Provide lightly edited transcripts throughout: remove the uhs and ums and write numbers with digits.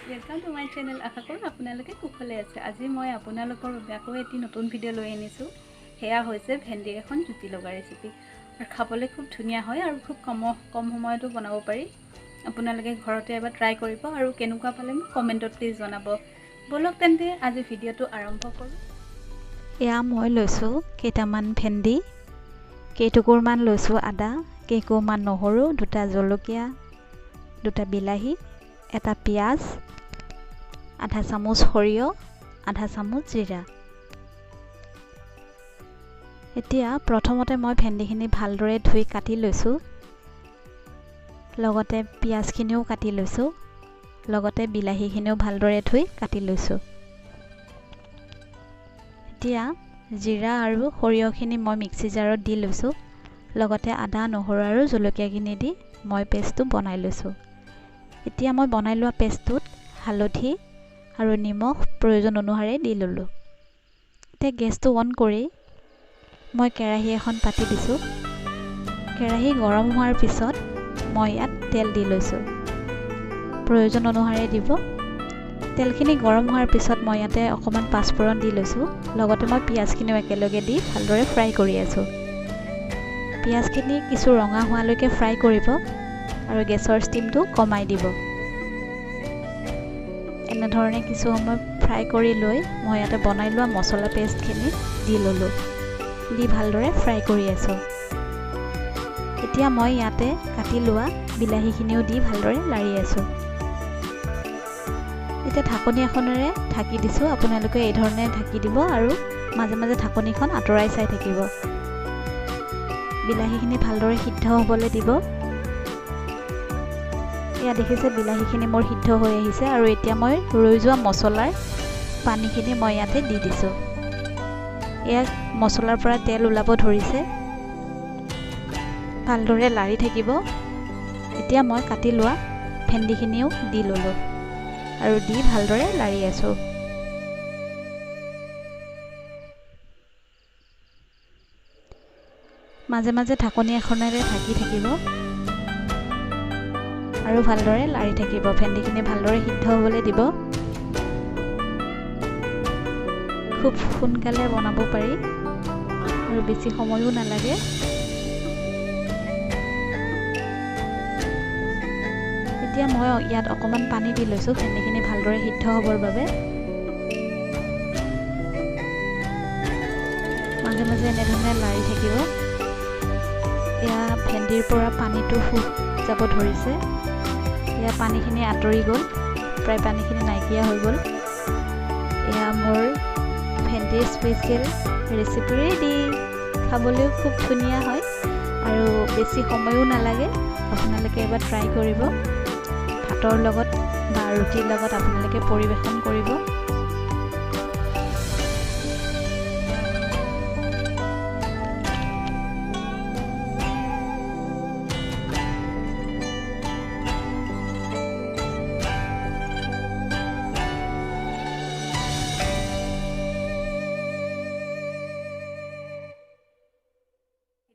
Welcome to my channel. আশা কৰোঁ আপোনালোকে কুশলে আছে। আজি মই আপোনালোকৰ বাবে আকৌ এটি নতুন ভিডিঅ' লৈ আনিছোঁ। সেয়া হৈছে ভেন্দিৰ এখন জুতি লগা ৰেচিপি আৰু খাবলৈ খুব ধুনীয়া হয় আৰু খুব কম কম সময়তো বনাব পাৰি। আপোনালোকে ঘৰতে এবাৰ ট্ৰাই কৰিব আৰু কেনেকুৱা পালে মোক কমেণ্টত প্লিজ জনাব। ব'লক তেন্তে আজি ভিডিঅ'টো আৰম্ভ কৰোঁ। এয়া মই লৈছোঁ কেইটামান ভেন্দি, কেইটুকুৰমান লৈছোঁ আদা, কেইকোৰমান নহৰু, দুটা জলকীয়া, দুটা বিলাহী, এটা পিঁয়াজ, আধা চামুচ সৰিয়হ, আধা চামুচ জিৰা। এতিয়া প্ৰথমতে মই ভেন্দিখিনি ভালদৰে ধুই কাটি লৈছোঁ, লগতে পিঁয়াজখিনিও কাটি লৈছোঁ, লগতে বিলাহীখিনিও ভালদৰে ধুই কাটি লৈছোঁ। এতিয়া জিৰা আৰু সৰিয়হখিনি মই মিক্সি জাৰত দি লৈছোঁ, লগতে আদা, নহৰু আৰু জলকীয়াখিনি দি মই পেষ্টটো বনাই লৈছোঁ। এতিয়া মই বনাই লোৱা পেষ্টটোত হালধি আৰু নিমখ প্ৰয়োজন অনুসাৰে দি ল'লোঁ। এতিয়া গেছটো অন কৰি মই কেৰাহী এখন পাতি দিছোঁ। কেৰাহী গৰম হোৱাৰ পিছত মই ইয়াত তেল দি লৈছোঁ, প্ৰয়োজন অনুসাৰে দিব। তেলখিনি গৰম হোৱাৰ পিছত মই ইয়াতে অকণমান পাঁচফোৰণ দি লৈছোঁ, লগতে মই পিঁয়াজখিনিও একেলগে দি ভালদৰে ফ্ৰাই কৰি আছোঁ। পিঁয়াজখিনি কিছু ৰঙা হোৱালৈকে ফ্ৰাই কৰিব আৰু গেছৰ ষ্টিমটো কমাই দিব। এনেধৰণে কিছু সময় ফ্ৰাই কৰি লৈ মই ইয়াতে বনাই লোৱা মছলা পেষ্টখিনি দি ল'লোঁ, দি ভালদৰে ফ্ৰাই কৰি আছোঁ। এতিয়া মই ইয়াতে কাটি লোৱা বিলাহীখিনিও দি ভালদৰে লাৰি আছোঁ। এতিয়া ঢাকনি এখনেৰে ঢাকি দিছোঁ। আপোনালোকে এই ধৰণে ঢাকি দিব আৰু মাজে মাজে ঢাকনিখন আঁতৰাই চাই থাকিব। বিলাহীখিনি ভালদৰে সিদ্ধ হ'বলৈ দিব। এয়া দেখিছে বিলাহীখিনি মোৰ সিদ্ধ হৈ আহিছে আৰু এতিয়া মই ৰৈ যোৱা মছলাৰ পানীখিনি মই ইয়াতে দি দিছোঁ। এয়া মছলাৰ পৰা তেল ওলাব ধৰিছে, ভালদৰে লাৰি থাকিব। এতিয়া মই কাটি লোৱা ভেন্দিখিনিও দি ল'লোঁ আৰু দি ভালদৰে লাৰি আছোঁ। মাজে মাজে ঢাকনি এখনেৰে ঢাকি থাকিব আৰু ভালদৰে লাৰি থাকিব। ভেন্দিখিনি ভালদৰে সিদ্ধ হ'বলৈ দিব। খুব সোনকালে বনাব পাৰি আৰু বেছি সময়ো নালাগে। এতিয়া মই ইয়াত অকণমান পানী দি লৈছোঁ ভেন্দিখিনি ভালদৰে সিদ্ধ হ'বৰ বাবে। মাজে মাজে এনেধৰণে লাৰি থাকিব। এয়া ভেন্দিৰ পৰা পানীটো শুক যাব ধৰিছে। এয়া পানীখিনি আঁতৰি গ'ল, প্ৰায় পানীখিনি নাইকিয়া হৈ গ'ল। এয়া মোৰ ভেন্দিৰ স্পেচিয়েল ৰেচিপি ৰেডি। খাবলৈও খুব ধুনীয়া হয় আৰু বেছি সময়ো নালাগে। আপোনালোকে এবাৰ ট্ৰাই কৰিব। ভাতৰ লগত বা ৰুটিৰ লগত আপোনালোকে পৰিৱেশন কৰিব।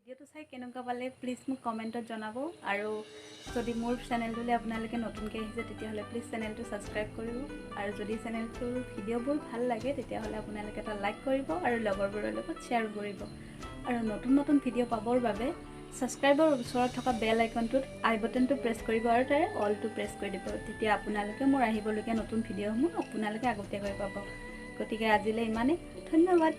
ভিডিঅ'টো চাই কেনেকুৱা পালে প্লিজ মোক কমেণ্টত জনাব আৰু যদি মোৰ চেনেলটোলৈ আপোনালোকে নতুনকৈ আহিছে তেতিয়াহ'লে প্লিজ চেনেলটো ছাবস্ক্ৰাইব কৰিব আৰু যদি চেনেলটোৰ ভিডিঅ'বোৰ ভাল লাগে তেতিয়াহ'লে আপোনালোকে এটা লাইক কৰিব আৰু লগৰবোৰৰ লগত শ্বেয়াৰ কৰিব। আৰু নতুন নতুন ভিডিঅ' পাবৰ বাবে ছাবস্ক্ৰাইবৰ ওচৰত থকা বেল আইকনটোত আই বটনটো প্ৰেছ কৰিব আৰু তাৰে অলটো প্ৰেছ কৰি দিব। তেতিয়া আপোনালোকে মোৰ আহিবলগীয়া নতুন ভিডিঅ'সমূহ আপোনালোকে আগতীয়াকৈ পাব। গতিকে আজিলৈ ইমানেই, ধন্যবাদ।